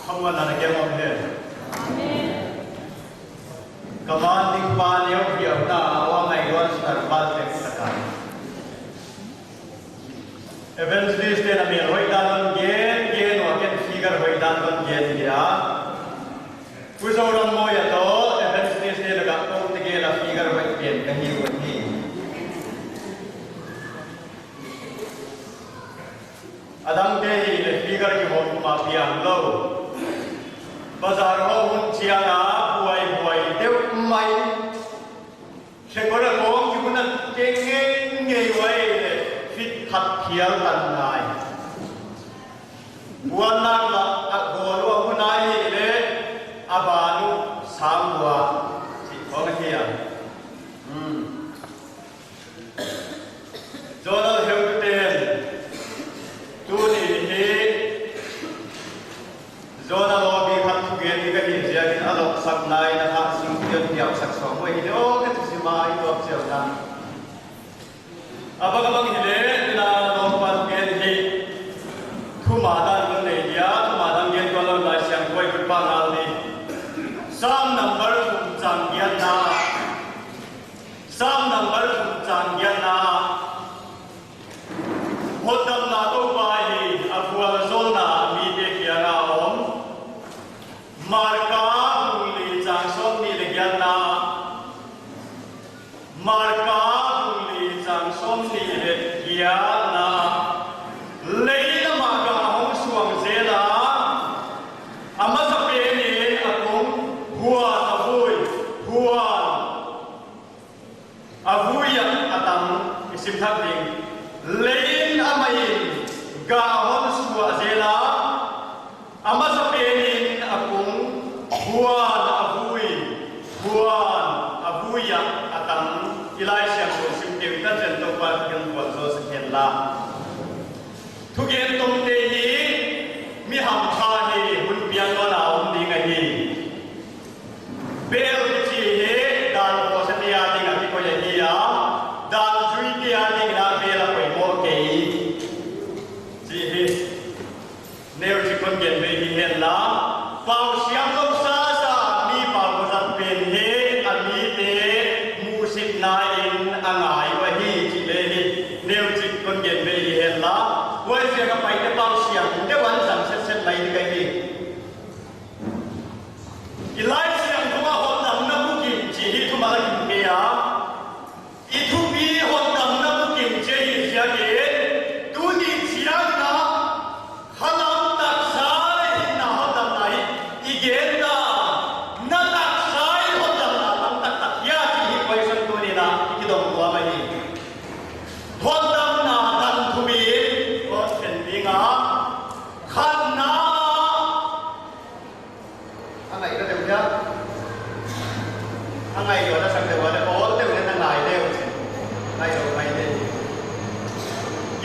Thlamuan nan a keng awm he. Commanding pa neo hiau na awa ngai ruan star bal tek sakai. Evangelist ten a mel hoi dan on gen gen wa ken figure hoi dan on gen dia. Pu Zoram Mawia to Evangelist te lakah ko te ge la figure hoi pen ka hi wa hi. A dang te hi le figure ki hom kuma piang lo. Bazar ho hun chiang a buai buai deuh mai. Hlekawr a kawng ki hun a ke ngei ngei wai le fit khat phial tan ngai. Buannak la a goal wa hun ai hi le a banu sang bua chi thong a hi a. Jonal heu ten tu ni hi Jonah law bi khat thu gen ni ka hin ziak in a lok sak nai na ha sing pian piak sak so mo hi le o ka chu si ma i tuak chiao na abang abang hi le ina lom pan gen hi thu ma dan lo nei dia thu ma dan gen ko lo lai siang koi kut pa ngal ni Psalm number thum chang gian na Psalm number thum chang gian na Hawddamnak ko pa hi a fual zawnnak mi te kiang ah a um. Marka hungli cang sawmmi le giannak Marka hungli cang sawmmi le giannak lei lamah ka hong suang zel ah a hmasa pen in a kum huan a vui huan A vui ah a tang i simthak ding lei in a mei in ga hon suah zel ah a hmasa pen in a kung huan a vui huan a vui ah a tang i lai siangbawi sim te ta chen to pa kan buan zo sa khen la thugen tom te hi mi ham tha hi hun piang lo na um ding a hi Bel chi hi dan ko sa tia ding a ti ko ya hi a dan zui tia ding na bel a koi mo ke chi hi neu chi kon gen ve hi hen la pau siam lo sa sa mi pau ko zat pen he a mi te mu sit na in a ngai wa hi chi le hi neu chi kon gen ve hi hen la wai sia ka pai te pau siam dewan zam set set mai ni kai hi I lai siang thum ah holhdang na bukim ci hi thum ah kim te a i thupi holhdang na bukim ci hi sia ke tuni chiang na halam taksa le hin na holhdang na hi i gen na na taksa i holhdang na tam tak tak ya ci hi question tu ni na i ki dong tua mai hi holhdang na dan thumi ko then ding a khannak a ngaih ka deuh hiah a ngaih lo na sak deuh ah awl deuh in a ngai deuh ngai lo mai te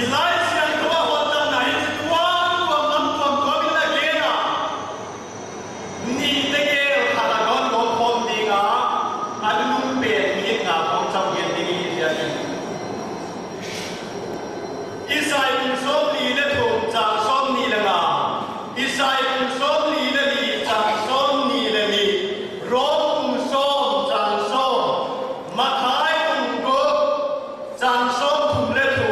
i lai siang tu a hot dang na hi tuam tuam lam tuam tuam in na gen a ni te gel khat a gon go khom ding a an lung pe ni nga khom chau gen ding hi sia sin Isai kum 43 cang 45, Isai kum 44 cang 44, Rom kum 10 cang 10, Matthai kum 9 cang 33.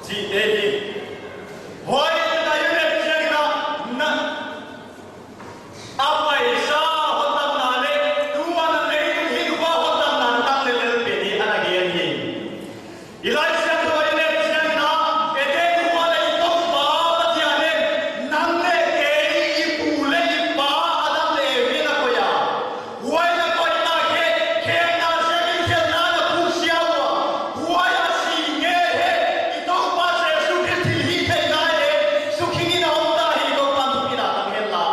Ci te hi hoi na yun chiang na na A paisa hotam na le tuan a leitung hi nupa hotam na tang le lel pe ni an age an hi. Ilai siang to ai le siang na eden hua le i tong pa Pathian le nang le ke i pu le i pa Adam le Evi na koya. Huai na koi ta ke khem na siang in khel na na phu siau wa. Huai a si nge he i tong pa Jesu Christ thil hi thei ngai le Sukhin in a um ta hi ko bantuk in ah kan hen la.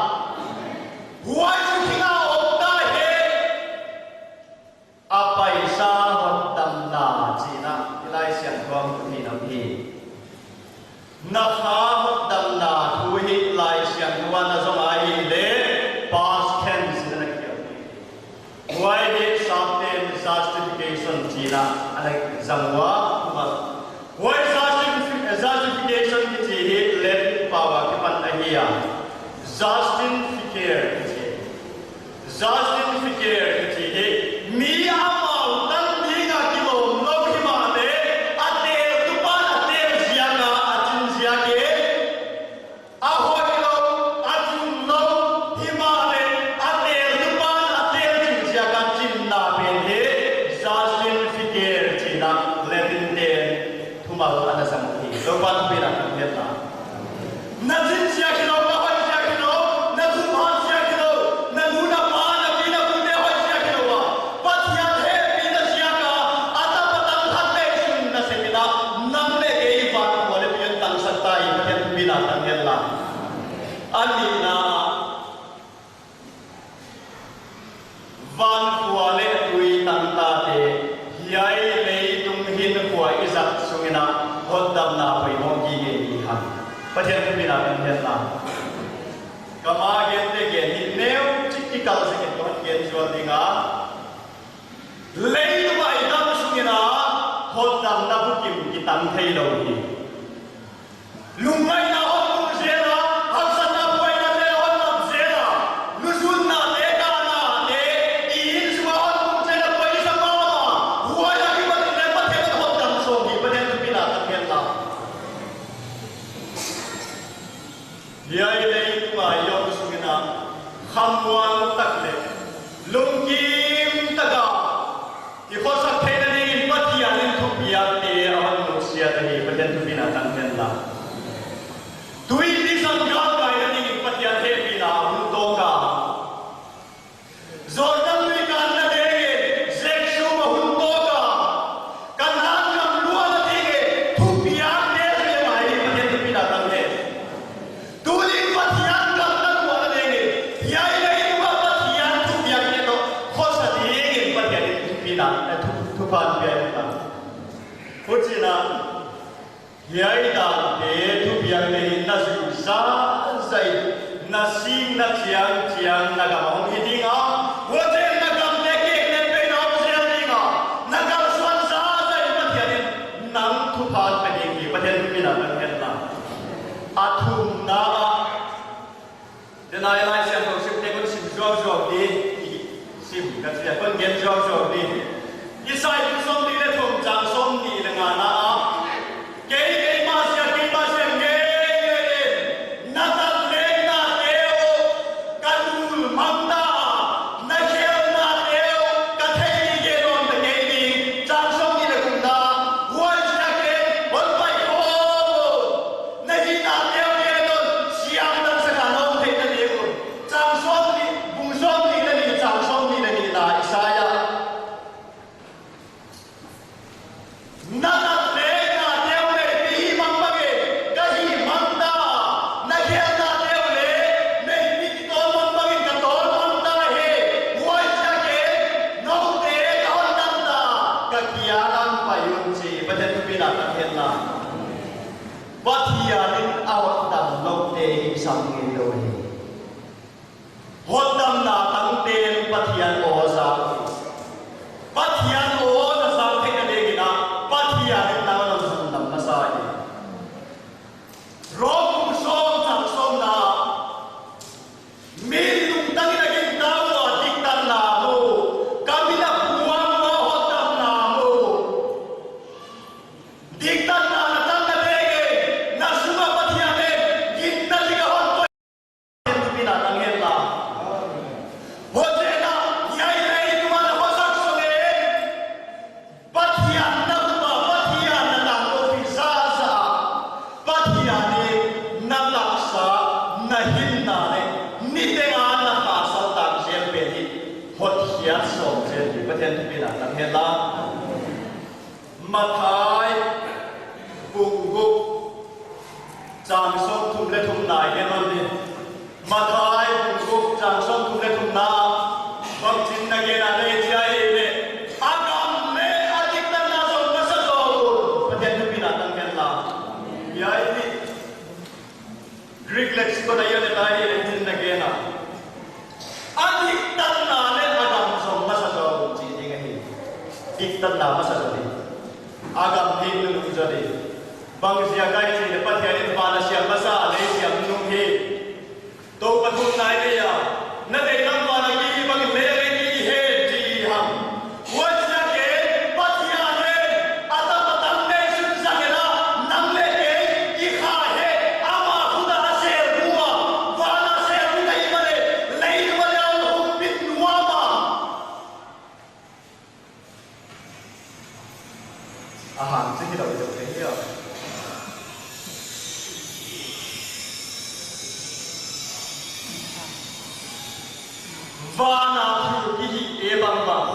Huai sukhin ah a um ta he a paisa hot dam na cina ilai siang thuam thi nam hi. Na kha hot dam na thu hi lai siang tuan na zong ai hi le past tense in na khial. Huai hi sapten justification cina anai zangwa kuma. Huai justification ki chi hi let power ki pan a hi. hi a Justin Fiker chi Justin Fiker chi hi mi a mau tan ding a ki lawm lo hi ma le a tel tupan a tel zia ka a chin zia ke A hawi lo, a zum lo, hi mah le a tel tupan a tel cingcia kan cimnak pen hi Justin Fiker cinak Latin ten thumal an asang ti. Lopan pen ah kan hiat la. Na cin sia khi lo, na hoi sia khi lo, na zumhan sia khi lo, na nu na pa na pi na pu te hoi sia khi lo wa Pathian he pi na sia ka atam atam khat le sun na se pina nang le kei van khua le pian tang sat ta i Pathian bina tang hel la an nih na van khua le tui tang ta te hiai lei tung hin khua i zak sungina hot dam na poi mong gi ge ni han Pathian bina kan hel la kama gen te gen hi neu chik ki kal se ke ton gen zual dinga Leilung ah i dam chungin ah hawtdam na bukim ki tam thei lo hi. Lungngaihnak hot tung zel ah, harsatnak buainak le hotlam zel ah, nuzunnak le kahnak le i inn chungah hot tung zel ah puai sa ma ma, huai ah hi bantuk le Pathian kan hotdam sawm hi Pathian tupi na kan hian la. Hiai lei tung ah yong chungin ah khamuan tak le Lungkim takah i khuasak theih na ding in Pathian in thupiak te a hon nung sia te hi Pathian thupin ah kan ken la. Tui ti san gal kai na ding in Pathian he pin ah hun to ka. Jordan lui kan na deng in Jesu ma hun to ka. Kan han ram lua na ding in thupiak te he mai Pathian thupin ah kan he. Tuling Pathian kan kan ruah na ding in hiai lei tu ah Pathian thu biak te to khuasa ding in Pathian in thupin ah thuphan bia in ta Huchin ah hiai dan te thu biak te in na zu za zai na sing na chiang chiang na gam hong hi ding ah huachen na gam te kek ne pe na hong zel ding ah na gam suan za zai Pathian in nang thuphan pe ding hi Pathian thupin ah kan hen la A thumnak ah Denai lai siang ko sim te kun sim zuam zuam di sim kan sia kun gen zuam zuam di Isai kun som ni le thum chang som ni le nga na a kei kei ma sia kei ma sia nge nge na tat le na teo kan ul mang na na khel na teo ka thei ni ge non ta kei ni chang som ni le kum na huai sia ke bon pai ko Na hi na teo te ton siang dang saka no thei na ni u chang som ni bung som ni na ni chang som ni na ni na Isaiah na na le na teo le pi hi mang ba ge ka hi mang ta na khel na teo le nei pi ki ton mang bang in ka ton mang ta he huai sia ke no te ka hon dam ta ka kia ang payun chi pathian tu pi na kan hen na Pathian in a hawtdam lo te hi sam ngei lo hi. Hawtdamnak tang tein Pathian aw a zaang hi. Pathian aw na zaang theih na ding in ah Pathian in nang a zundam hmasa hi. Rom sawm cang sawm na mi lungtang in a kin tau wa diktan na mu kamina puang wa hawtdam na mu Diktatnak na tam na pek i na sungah Pathian nih ginna zik a hon poi pinah na ngen la. Hosea yai lei tuma na hosak sungin Pathian na rupa Pathian na tang ofi za za Pathian nih na taksa na hinna le nitenga na ha sal tak zel pe hi hot hiat som zel hi Pathian tu pinah na ngen la. Mathai pungkuk caang 33 nai he non ni Mathai pungkuk caang 33 na bang cin na ge na le chia e le agam le adik na na zong na sa zo Pathian tu pina tang hen la yai ni Greek lexicon ayan le tai le cin na ge na adik tan na le agam zong na sa zo chi ding hi dik tan na ma sa zo ni agam hi nu nu zo ni bang sia kai chi le Pathian in pa na siam masa le siam nung hi Vana thil ki hi e bang bang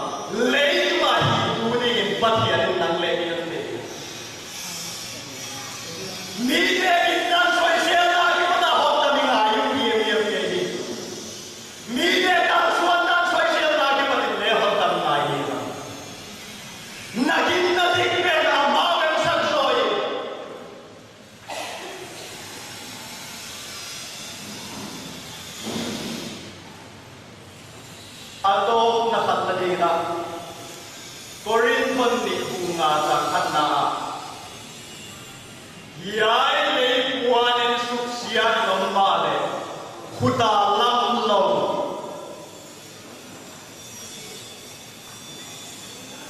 lei chungah hi tu dingin Pathianin nang leh mi an pe. Mite in kan sawiselna hi hmun ah hawt tam i ngai u hiam hiam nge hi. Mite kan chuan kan sawiselna hi patin le hawt tam ngai hi ang. Nakin na dik pen a mau em san sawi. A tawp na khat na dingah Korinthon nih bu nga cang khatnak ah Iai lei puan in suk sian lomma le khuta lam lo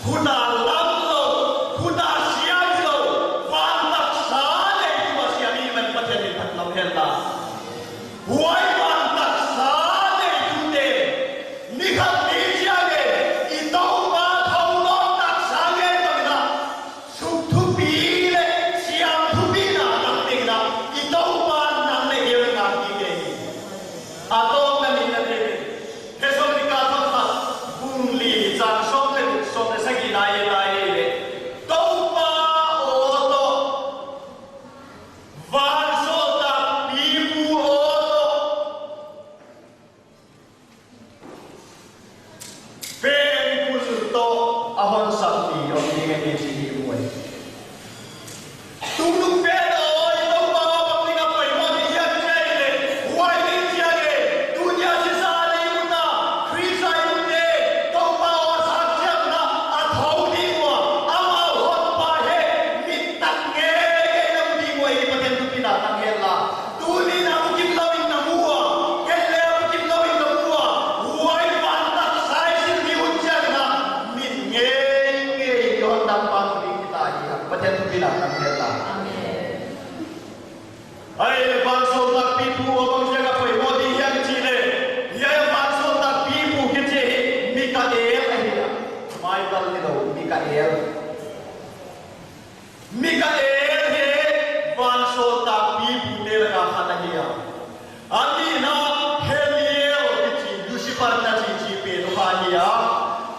Khuta lam lo, khuta siam lo, van taksa neitu a siami man Pathian nih that lo hel la. Huai van taksa neitu te nikhat ni cia nge i to pa tho nawn taksa nge bangin ah suk thupi le siam thupi na tak ding ah i to pa nang le hiam ngang ti ke hi. A tawng na min na te Thesalonika thawngtha bung li caan 16 sagi lai lai le topa aw to van sawltak pipu aw to pen kul to a hon sak ti om ding a si hi muai. Pathian thupinak kan hriat la. Ai le van sol tak pi pu o bang sia ka phoi mo di hiang chi le hiai van sol tak pi pu ki che hi Mikael a hi Michael ni lo Mikael Mikael he van sol tak pi pu te la ka khat a hi a Ani na Heliel ti chi Lucifer na chi chi pe to kha hi a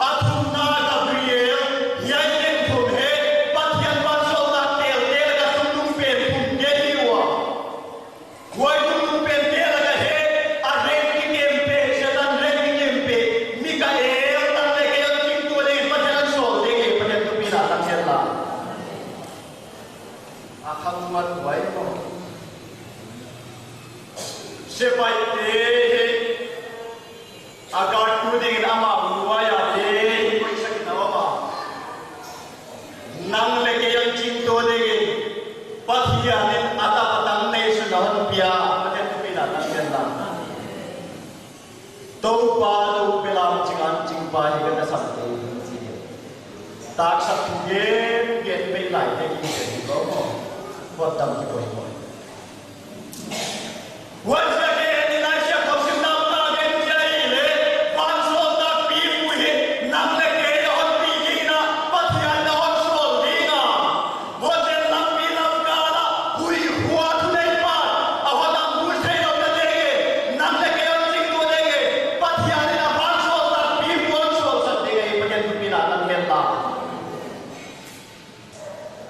a thum na Gabriel hiai len thum he Pathian vansolnak tel te le ka sungdung pen thum ke hi wa khuai dungdung pen te le ka he a reng ki kem pe Satan reng ki kem pe Mikael tan le ke an king tu le Pathian an sol te ke Pathian tu pi na tan set la a khang mat huai ko. Sipai te hi a guard tu ding in amah ruai ah te poisa in a um a. Nang le kei an chim to ding in Pathian in a tak a tang nei sun a hon pia Pathian tu pinah kan rian la. To pa to pelam chingan ching pa hi kan asam te chi. Tak sak thu gen gen pei lai te ki te ko mo. Hot dam ki poi mo.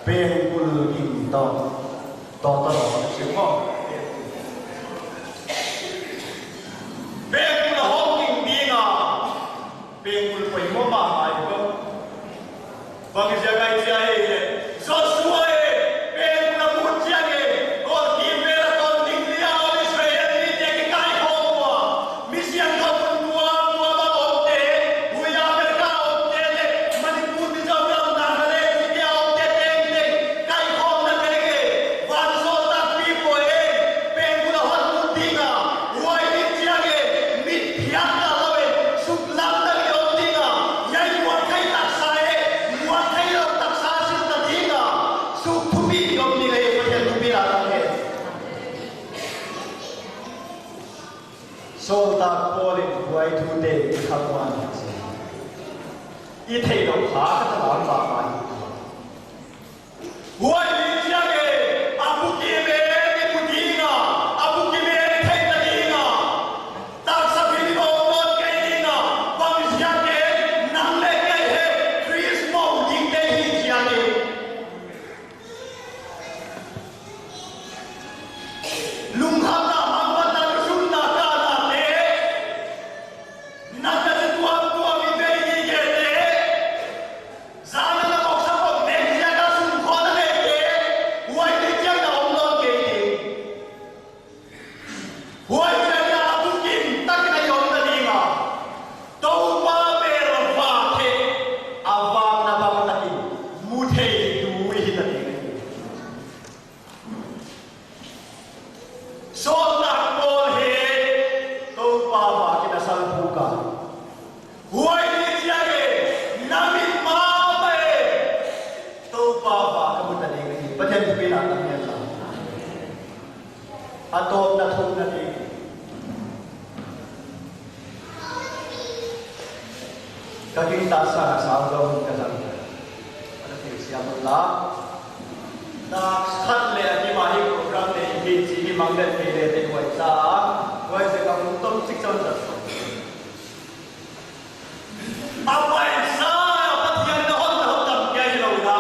Pengkul king to to to si mo. Pengkul a hong king dinga pengkul poi mo ma mai ko. Bang sia kai sia he le Joshua e pengkul a mut sia ke gol ki pe la ton ding lia ol Israel ni te ki kai ho wa mi siang ko kun tua tua ba om te huya Amerika om te le Manipur Mizoram Nagaland India om te te te kai khom na te ke van so ta pi po e pengkul a hot mut dinga huai ni chia ke mit phiat ta lo e suk lam ta ki om dinga yai muat thai tak sa e muat thai lo tak sa sil ta dinga suk thupi om ni le Pathian thupi la ta he Soltak pawl in huai thu te i kham wan si. I thei lo kha ka ta ba ma hi. Huai ni chia ke abu ki me ni putinga abu ki me ni thei ta dinga tak sa phi ni bo mon ke dinga. Huaihriatna a bukin takin a yawm ta ding a, Topa ber va theh a vangna bang takin mu thei tui hi ta ding a ni. Sawtnak pawl he Topa va kin a sal phuk a, Huai ni chia e, na mit ma pa e, Topa va ka mu ta ding a ni. Pathian thupi ah tam hian la. A tawp na thum na ding. Ka king ta sa na sau zo hun ka zang. Ana thil siam la. Na khat le a kima hi program ne hi chi hi mang le thei le te huai sa. Huai se ka hun tom sik chon sa. A paisa Pathian na hon na hon tam kia hi lo na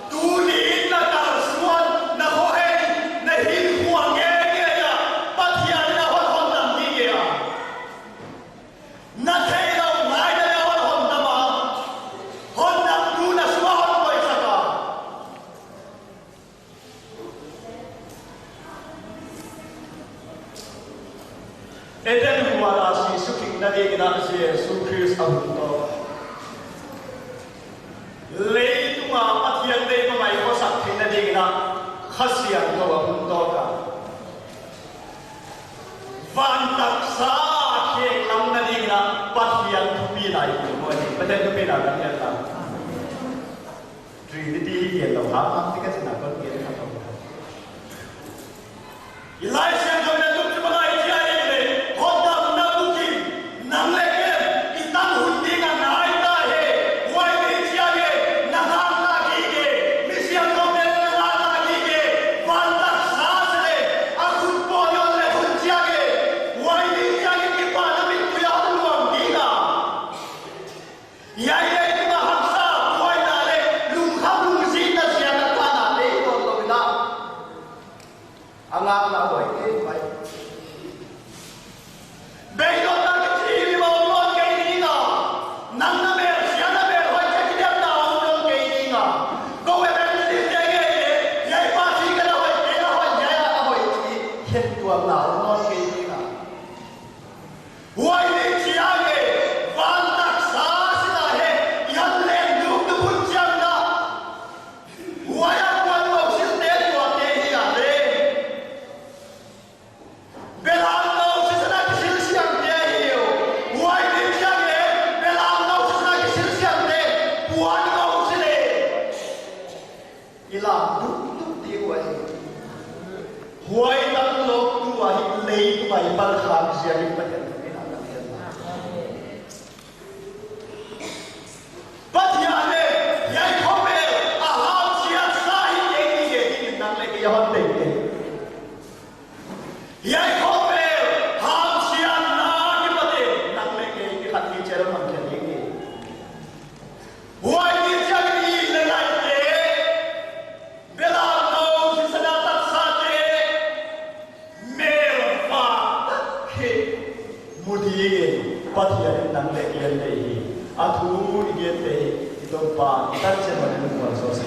tu niin na tar suan na khaw hei na hin khua nge nge ya Pathian na hon hon tam ti nge a na thei lo ngai na hon hon tam a hon dam tu na sua hon poi saka. Eden huan ah Jesuh Khrih na dingin ah Jesuh Christ a hun tawk. Leitung ah Pathian dei hmamai khuasak thei na dingin ah khasiang ko a hun tawk ah van taksa khek lam na dingin ah Pathian thupi lai ti mo ni Pathian thupi na kan hian la Trinity hi kian lo ha ti ka china kon kian kha to. Elisha ko na tuk chu bangai chia e le hodam na buki nang le ke itang hun ding a nai ta he huai ni chia ge na hang na ki ge mi siang ko me na na na ki ge van tak sa se le a khut po yon le khun chia ge huai ni chia ge ki pa na mit puya luang di na Iai lei tuna hamsa buaina le lungkham lungzihna zia kan phan ah te tawn lo ila a ngak la huai te mai. Beidawnnak ka thi mi ma um nawn kei ding ah nang na mer sia na mer hoi che ki dem na um nawn kei ding ah ko evangelist te nge le iai pa thi ka na hoi te na hoi iai a hoi thi hen tuam na um nawn kei ding ah Huai nih chia nge van taksa sinah he ian leng duk tu phun ciam dah huai ah kuan ko sil te tua te hi ah le belang no si sana ki sil siang te hi yo huai nih chia nge belang no si sana ki sil siang te puan ko si le I lak dup dup ti huai. Huai dang lawk tu ah hi lei tu ai pal kham zia in Pathian thu min ah kan hel la. Pathian le yai khopel a hau chia sa hi ke ni ge ti in nang le ke hon te te. Yai khopel hau chia na ki pate nang le ke ki khat ki chero mang khen ni. Huai ni chiang ni le lai te Belang no sisana taksa te mel fa tak khi mudi nge Pathian in nang le kian te hi a thu i kian te hi i tom pa i tan che mon in mual so se.